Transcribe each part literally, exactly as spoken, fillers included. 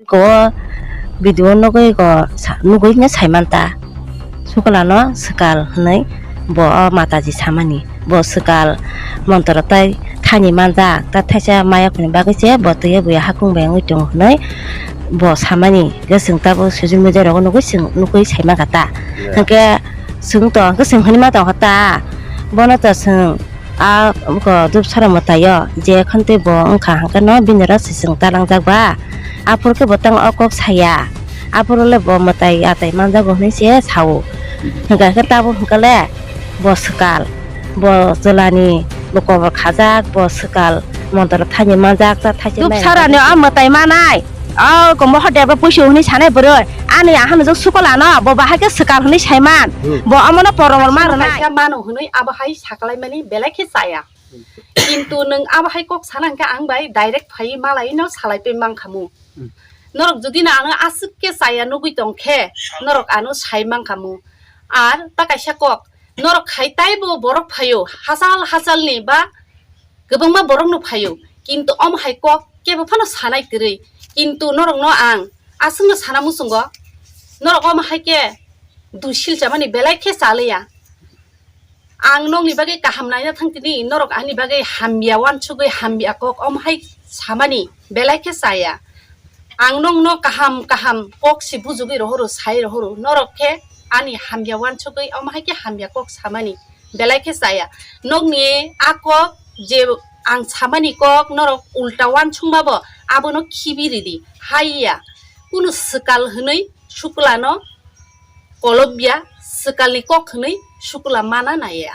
Ko video nugwi ko sa-, nugwi no saimanta. Sukulano swkal hwnwi bo o mataji samani. Bo swkal montro tai thani manjak, ta thaisa mayakni bagwi se bo twiya buya hakung bai wngwi tongo hwnwi bo samani. Hwnkhe chwng tabuk social media rogo nugwi chwng nugwi saimangkha ta. Yeah. Hwnkhe chwng to, hwnkhe chwng hwnwi ma tongkha ta. Bono to chwng A, buko dupsara mwtaio je khantwi bo wngkha hwnkhe no bini oro se chwng talangjak ba. Aphuru khe bo tang o kok saya. Aphuru le bo mwtai atai manjago hwnwi se sao. Hwnkha khe tabuk hwnkha le bo swkal, bo chwlani, bo kobor khajak, bo swkal, montro thani manjak, ta thaise mai Dupsarani o mwtai manai. O, ko moho deba puisu hwnwi sanai bwrwi. Ani ahano jok sukolano, bo bahai khe swkal hwnwi saiman. Hmm. Bo omono poromor ma rwnai. Kaisa mano hwnwi abo hai saklaimani belai khe chaya. Hmm. Kintu nwng abo hai kok sana hwnkhe ang bai direct phaiwi malaino salai pe mankhamu. Hmm. Norok jodi no ano aswk khe chaya nugwi tong khe, norok ano sai mankhamu. Ar ta kaisa kok, norok khai taibo borok phaio, hachal hachalni ba kwbangma borokno phaio, kintu omo hai kok kebo phano sanai kwrwi. Kintu norokno ang aswkno sana muchungo, norok omo hai khe dui silchamani belai khe chaliya. Ang nokni bagwi kaham naina thang tini, norok ani bagwi hamya wansugwi hamya kok omo hai samani belai khe chaya. Ang nokno kaham kaham kok se bujugwi rohoro, sai rohoro, norok khe ani hamya wansugwi omo hai khe hamya kok samani belai khe chaya. Nokni a kok je ang samani kok norok ulta wansukma bo abono khibi ridi, haiya. Kunu swkal hwnwi sukulano kolobya, swkalni kok hwnwi sukula mana naiya.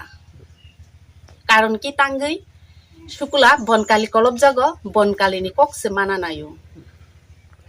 Karon ki tangwi sukula bonkali kolobjago, bonkalini kok se mana naio.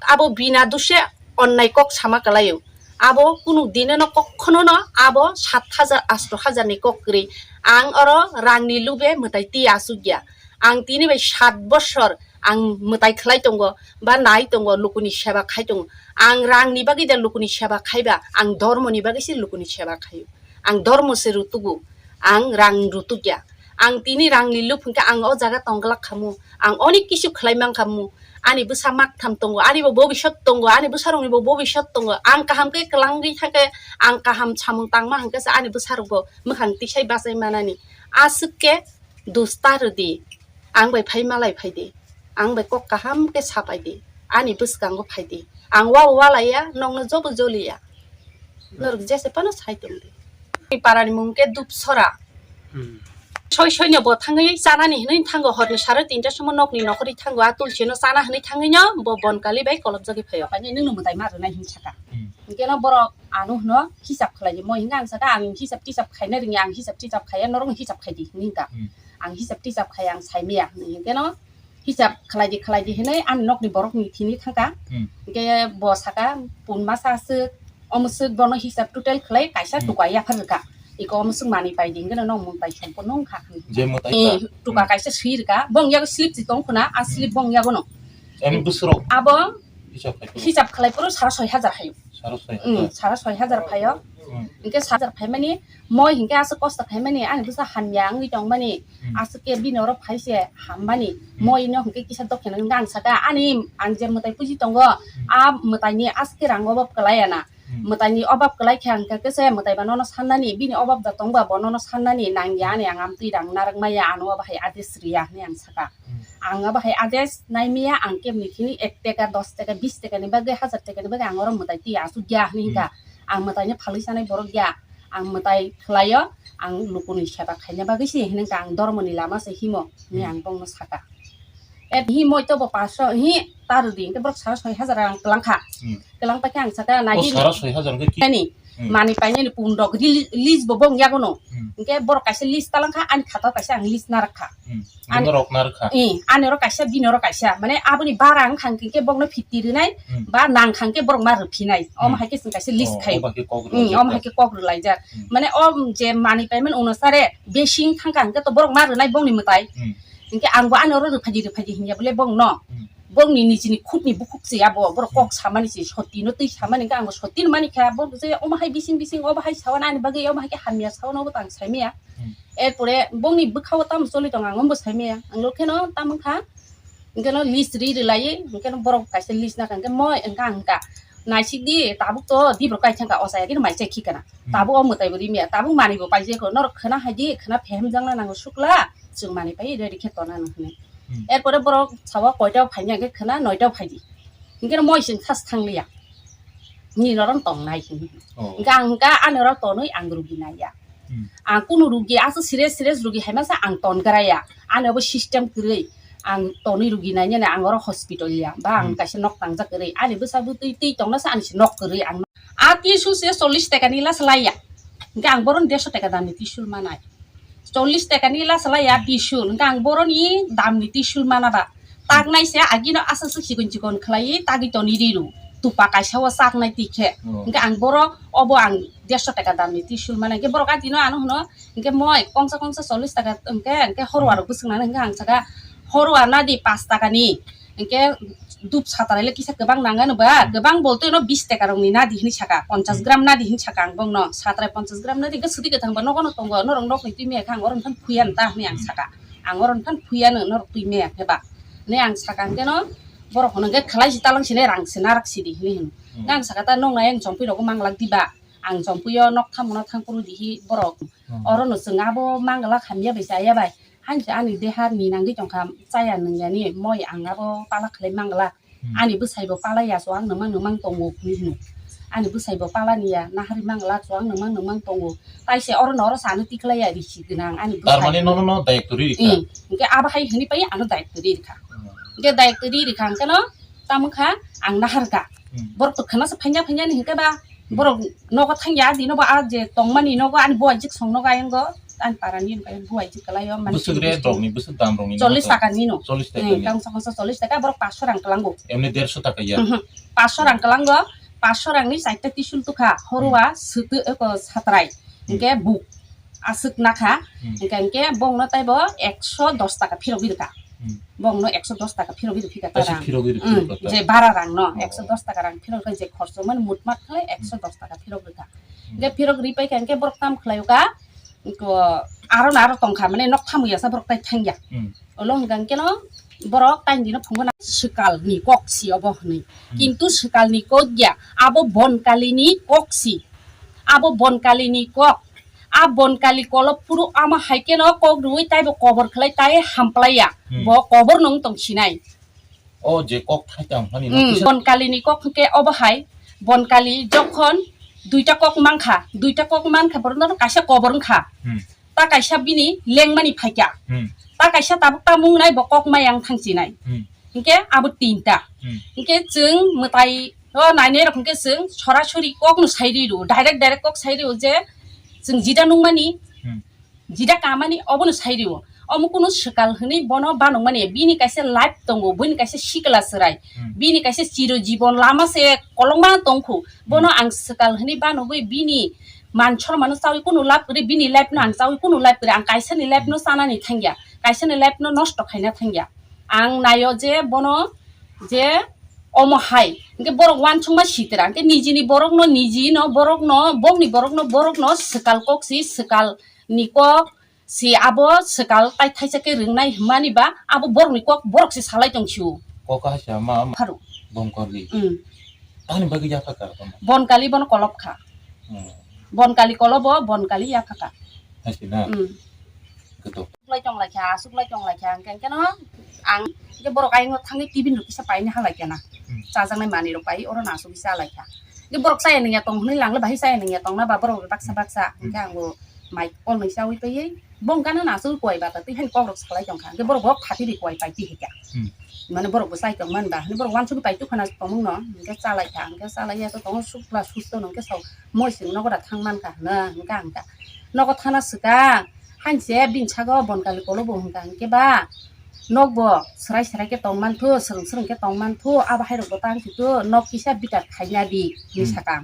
Abo bina dushe onnai kok sama kalaio. Abo kunu dinono kokhonono abo sat hajar, asto hajar ni kok kwrwi. Ang oro rangni lube mwtai twi asukya. Ang tini bai sat bosor ang mwtai khlai tongo, ba nai tongo, lukuni seba khai tongo. Ang rangni bagwi da lukuni seba khaiba, ang dhormoni bagwi se lukuni seba khaio. Ang dhormo se rutugo, ang rang rutukya. Ang tini rangni lub hwnkhe ang o jaga tongglak khamu, ang onek kisu khlai mankhamu. Ani bwsa maktham tongo, ani bo bobisot tongo, ani bwsarokni bo bobisot tongo. Ang kaham khe kwlangwi thangkhe, ang kaham samung tangma hwnkhe se ani bwsarokbo mwkhang tisai bachai manani. Aswk khe dusta rwdi, ang bai phai malai phaidi, ang bai kok kaham khe sapaidi, ani bwskango phaidi, ang wa walaiya, nokno jobo joliya, norok jese phano sai tongdi. Ni parani mung khe Dupsora. Hmm. Soi soino bo thangwi chanani hinwi thango, horni sare tinta somo nokni nokhorwi thango, a tulsino chana hinwi thangwino bo bonkali bai kolobjagwi phaio. Paini nwngno mwtai ma rwnai hin saka. Hmm. Hinkhe no borok ano hwno hisab khlai di, moi hinkhe ang saka ang hisab tisab khaina rwngya, ang hisab tisab khaiya, norok hisab khaidi hinwi hinkha. Hmm. Ang hisab tisab khai ang saimaya hinwi hinkhe no hisab khlai di, khlai di hinwi ani nokni borokni thini thangkha. Hmm. Hinkhe bo saka pun masa aswk, omo swk bono hisab total khlai kaisa Hmm. Tuka yaphar rwkha. Iko omo swk manwi pai di hinkhe no nwng mung pai songko nung kha hinwi. Je mwtai Eh, ka. Tuka Hmm. Kaisa swi rwkha, bong yago slip si tong khuna, a slip Hmm. Bong yago no. Em bwswrok. Abo Hisab khai phuru? Hisab khlai phuru sara soi hajar hayo. Sara soi hajar? Mm, sara soi hajar phaio. Mm. Hinkhe sara soi hajar phaimani, moi hinkhe aswk kosto khaimani, ani bwsa hamya wngwi tongmani, mm, aswk khe bini oro phai se hammani, mm, moi no hinkhe kisa dokheno hinkhe ang saka, ani ang je mwtai puji tongo, mm, a mwtaini aswk khe rang obab kwlai ana. Mm. Mwtaini obab kwlai khe ang khe se mwtai ba nono sannani, bini obab da tongba bo nono sannani nangya ani, ang amtwi rang narwk maya, ano bahai ades riya hinwi ang saka. Hmm. Ang abo hai ades naimiya, ang kemni khini ek teka, dos teka, bis teka ni bagwi, hajar teka ni bagwi ang oro mwtai twi asuk ya hinwi hinkha. Hmm. Ang mwtai ni phalwi sanai borok ya. Ang mwtai khlaio, ang lukuni seba khaina bagwi se hinwi hinkha, ang dhormo ni lama se himo hinwi, hmm, ang bongno saka. Et hi moi to bo paso hi ta rwdi, hinkhe borok sara soi hajar ang kwlangkha. Hmm. Kwlang paikhe ang saka, o nagi sara soi hajar hinkhe ki? Ani. Hmm. Mani painani pun rok ri-, list bo bong yago no. Hmm. Hinkhe borok kaisa list talangkha, ani khatao kaisa ang list narakha. Hmm. Ani, bini rok narakha. Eh, ani oro kaisa, bini oro kaisa. Mane aboni bara wngkha hinkhe bokno fifty rwnai, hmm, ba nangkha hinkhe borok ma rwphinai. Omo, hmm, hai khe chwng kaisa list, oh, khaio. Omo hai khe kok rwlaijak. Hmm. Mane o je mani payment onusare besi wng thangkha hinkhe to borok ma rwnai bongni mwtai. Hmm. Hinkhe ang bo ani oro rwphaidi rwphaidi hinya bole bongno. Hmm. Bongni nijini khukni bukhuk se abo, borok kok, hmm, samani se, sotino twi samani, hinkhe ang bo sotino mani kha, borok je omo hai bising bising, obo hai sawan ani bagwi, omo hai khe hamya sawan, obo tang saimaya. Hmm. Erpore bongni bwkhao tamo choli tongo, ang omo saimaya. Ang lo kheno tamo kha, Hwnkhe no list ri rwlai, hwnkhe no borok kaisa list nakha, hwnkhe moi hwnkha ang hwnkha, naisik di, tabuk to dibro kai thangkha, o chaya khe no mai chai khikana. Hmm. Tabuk o mwtai bo ri maya, tabuk manwi bo paijak kho, norok khwna hai di, khwna phehem jakna nango sukla, chwng manwi pai ready khe tona nang hwnwi. Hmm. Erpore borok sawa koita o phaina, hwnkhe khwna noita o phai di. Hwnkhe no moi chwng khas thang liya. Ni norok tong nai hwnwi. Oh. Hwnkhe ang hwnkha ani oro tonwi ang rugi naiya. Hmm. Ang kunu rugi, aswk serious, serious rugi hai masa ang ton gra ya. Ani obo system kwrwi. Ang tonwi rugi nai nai ang oro hospital ya. Ba ang Hmm. kaisa nok tangjak kwrwi. Ani bwsa bwtwi twi tongna sa ani se nok kwrwi ang. A tissue se chollish taka ni last laiya. Hwnkhe ang boron derso taka damni tissue manai. Chollish taka ni last laiya Hmm. tissue. Hwnkhe ang boroni damni tissue mana ba. Taknai se agino aswk aswk chikon chikon khlaiwi tagwi toni riru. Tupa kaisa o chaknai tikhe. Oh. Hwnkhe ang borok obo ang derso taka damni tissue mana. Hwnkhe borok atino ano hwno, hwnkhe moi kongsa kongsa chollish taka hwnkhe, hwnkhe horwa Hmm. rok bwswk nana hwnkhe ang saka horwa nadi pash taka ni. Hwnkhe dup satrai le kisa kwbang nangano ba, Hmm. kwbang bolte no bish taka rok ni nadi hwnwi saka, ponchash Hmm. gram nadi hwnwi saka ang bongno. Satrai ponchash gram nadi hwnkhe swtwi kwthang ba nogo no tongo, norok nokni twi maya khe ang oro nokha phuya nta hwnwi ang Hmm. saka. Ang oro nokha phuya no norok twi maya khe ba. Hwnwi ang saka hwnkhe no borok hwnwi hwnkhe khlai si talang sini rang sina rak sidi hwnwi hwno. Hmm. Hwnkhe ang saka ta noknai ang chompui rok manglak diba. Ang chompui o nok thamono thang phuru dihi borok. Hmm. Oro no chwng abo manglak hamya bai chaya bai. Hain se ani deha ni nangwi tongkha, chaya nwngyani, moi ang abo pala khlai mangla. Hmm. Ani bwsai bo pala ya, so ang nwng mang nwng mang tongo, hwnwi hino. Ani bwsai bo pala ni ya, nahari mangla, so ang nwng mang nwng mang tongo. Tai se oro no oro sano tikhlai ya, risi gwnang ani bwsai. Tar mane nono no dayak turi rikha. Hmm. Hwnkhe abo hai hwnwi pai ano dayak turi rikha. Hmm. Hwnkhe dayak turi rikha, hwnkhe no tamo kha ang nahar kha. Hmm. Borok to khana se phanya phanya ni hwnkhe ba, Hmm. borok nogo thang ya, dino bo a je tongmani nogo ani buai jik song nogo ayang go. Ani para ni hwnkhe buai jik kalai o, mane bwswk rate rokni, bwswk dam rokni chollish taka ni no. Chollish taka ni. Tang song song chollish taka, borok paanch sho rang kwlango. Emni derso taka ya. Mhm. Paanch sho rang kwlango, paanch sho rang ni chaita tisul tukha, horwa, hmm, swtwi, eko, satrai. Hmm. Hwnkhe buk aswk nakha, hmm, hwnkhe, hwnkhe bongno taibo ekso dos taka phirogwi rwkha. Hmm. Bongno ekso dos taka phirogwi rwphika ta rang. Kaisa phirogwi rwphika ta. Hmm, je bara rang no, oh, ekso dos taka rang phirogwi je khorchomani mutmat khlai ekso dos taka phirogwi rwkha. Hmm. Hwnkhe phirogwi rwphaikha hwnkhe borok tam khlaio ka, Iko, aro na aro tongkha, mane nok thamu yasa borok tai thangya. Hmm. Olo hwnkha hwnkhe no borok tai dino phungo na swkal ni kok si obo hwnwi. Hmm. Kintu swkal ni kok ya, abo Bonkali ni kok si. Abo Bonkali ni kok. A Bonkali kolop phuru ama hai khe no kok rwui taibo kobor khlai tai hamplai ya. Hmm. Bo kobor no wng tong sinai. O je kok thaitang hani no, hmm, kisa Bonkali ni kok hwnkhe obo hai, Bonkali jokhon duita kok mankha, duita kok mankha borok no kaisa kobor wngkha. Hmm. Ta kaisa bini lengmani phaikha. Hmm. Ta kaisa tabuk ta mungnai bo kok mayang thangchinai. Hmm. Hwnkhe abo tinta. Hmm. Hwnkhe chwng mwtai o nainai rok hwnkhe chwng sorasori kok no sai ri rw, direct direct kok sai ri rw je chwng jida nungmani. Hmm. Jida kamani obono sai rio. Omo kunu swkal hwnwi bono banokmani, bini kaisa life tongo, bini kaisa sikla chwrai, hmm, bini kaisa chiro jibon lama se kolokma tongkhu. Bono, hmm, ang swkal hwnwi banogwi bini man sormano chawi kunu lab kwrwi, bini life no ang chawi kunu lab kwrwi, ang kaisani life no, hmm, chanani thangya, kaisani life no nosto khaina thangya. Ang naio je bono je omo hai, hwnkhe borok uansukma sitra, hwnkhe nijini borokno, nijino borokno, bokni borokno, borokno swkal kok si, swkal ni kok si abo swkal tai thaisa khe rwngnai hwnmani ba abo borokni kok borok se salai tong sio. Kok hai se ma, ma. Pharo. Bonkali. Mm. Ani bagwi yapha ka tamo? Bonkali bono kolop kha. Hmm. Bonkali kolobo, Bonkali yapha ka. Hai se na? Mm. Ketok. Lai tong lai kha, aswk lai tong lai kha, hwnkhe, hwnkhe no ang hwnkhe borok ayung thangwi tiffin rok kisa paina halai kha na. Hmm. Chajaknai manwi rok pai oro no aswk kisa lai kha. Hwnkhe borok chaya nungya tong hwnwi lang le bahai chaya nungya tong na ba borok baksa, hmm, baksa. Hmm. Hwnkhe ang bo mai kolnwi chawi twiwi. Bo hwnkhe ano nasu kuai bata twi hani kok rok salai tongkha. Hwnkhe borok bo phatwi ri kuai pai twi hwnkhe. Hmm. Mane borok bo chai tongmani ba. Hwnkhe borok uansugwi pai twi khwna tongmung no. Hwnkhe chalai kha. Hwnkhe chalai ya to tongo sukla susto no hwnkhe sao moi sing nogo da thang mankha hwno hwnkhe ang kha. Nogo thana swkang. Hainse bini sago Bonkali kolobo hwnkha hwnkhe ba. Nokbo swrai swrai khe tong manthu, swrwng swrwng khe tong manthu, abo hai rokbo tang sithu, nok kisa bitat khaina di, hwnwi, hmm, sakha.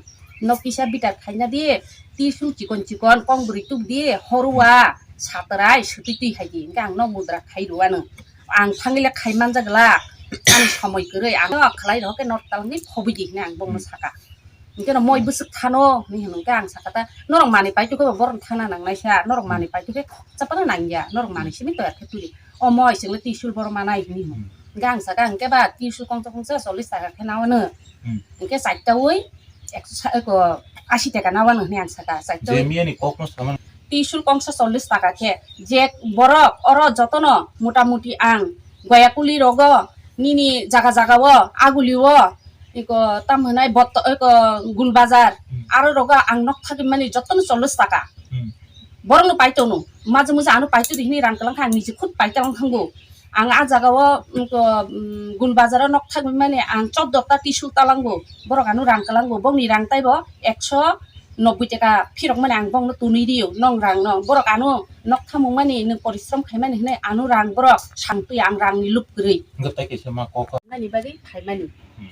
Nok kisa bitat khaina di, tisung chikon chikon, kong bwrwi tubdi, horwa, hmm, satrai, swtwi twi hai di. Hwnkhe ang nok mudra khai rw anw. Ang thangwi le khai manjak glak, ani somoi kwrwi, ang khlai rw khe nok talangni phobwi di hwnwi ang bongno, hmm, sakha. Hwnkhe no moi, hmm, bwswk thano hwnwi hwnkhe ang sakha ta, norok manwi paitugkhe bo borok thana nangnaisa, norok, hmm, manwi paitugkhe chapano nangya, norok manwi, hmm, simi toyar khe tuli. O moi chwngno tisul borok manai hwnwi hwn. Hmm. Hingke ang saka, hingke ba tisul kongsa kongsa chollish taka khe nawano. Hmm. Hingke chaita wi ekso sa-, eko, ashi taka nawano hinui ang saka. Chaita wi Jemiyani kokno saman. Tisul kongsa chollish taka khe, je borok oro jotono mota moti ang goyakuli rogo, nini jaga jaga o, aguli o, eko, tam hinai botto, eko, Gul Bazar, Hmm. aro rogo ang nok thagwi mani jotono chollish taka. Hmm. Borokno paitono, maje muje ano paito di hinui rang kalang kha, ang niji khud paito lang thango. Ang a jaga o, mm, ko, mm, Gul Bazar o nok thagwi mani ang choddo ta tisul talango, borok ano rang kalango, bongni rang taibo ekso nobboi taka phirok mani ang bongno tunui rio, nong rang no, borok ano nok thamung mani nwng porishrom khai mani hinui ano rang borok sang twi ang rang ni lup kwrwi. Hwnkhe tai kaisa ma kok. Mani bagwi phai mani. Hmm.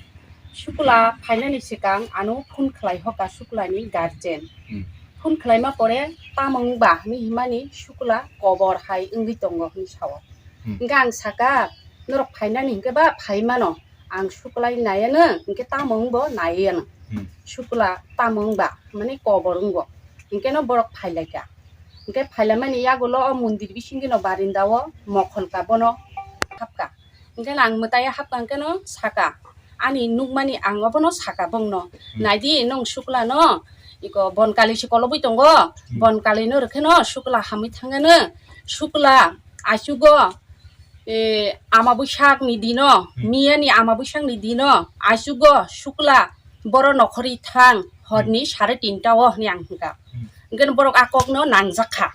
Sukla phainani swkang ano phone khlai hoka suklani guardian. Hmm. Phone khlaima pore tamo wngba hinui himani sukla kobor hai wngwi tongo hinui sao. Hmm. Hingke ang saka, norok phainani hingke ba phai mano, ang suklai naiya no, hingke tamo wngbo naiya no. Hmm. Sukla tamo wngba, mani kobor wngbo. Hingke no borok phai lai ka. Hingke phai lai mani yagulo o mondir bisingo no barinda o mokhol ka bono hapka. Hingke no ang mwtai hapka hingke no saka, ani nukmani ang obono saka bongno. Hmm. Naidi nwng sukla no, iko bon kali se kolobwi tongo, Hmm. bon kali no rwkhe no sukla hamwi thangya no, sukla achugo, e, ama bwsakni dino, Hmm. miyani ama bwsakni dino, achugo sukla boro nokhorwi thang horni Hmm. sare tinta o hinui ang hwnkha. Hmm. Hingke no borok a kokno nangjak kha.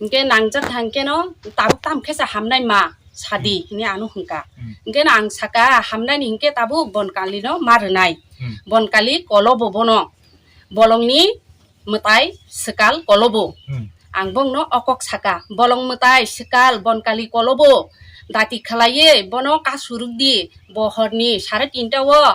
Hingke nangjak kha hingke no tabuk tam khe sa hamnai ma sadi Hmm. hinui ano hwnkha. Hmm. Hingke no ang saka hamnai ni hingke tabuk bon kali no ma rwnai. Hmm. Bon kali kolobo bono. Bolongni mwtai swkal kolobo. Hmm. Ang bongno o kok saka, bolong mwtai swkal bon kali kolobo. Dati khlaiwi bono kasu rwk di, bo horni sare tinta o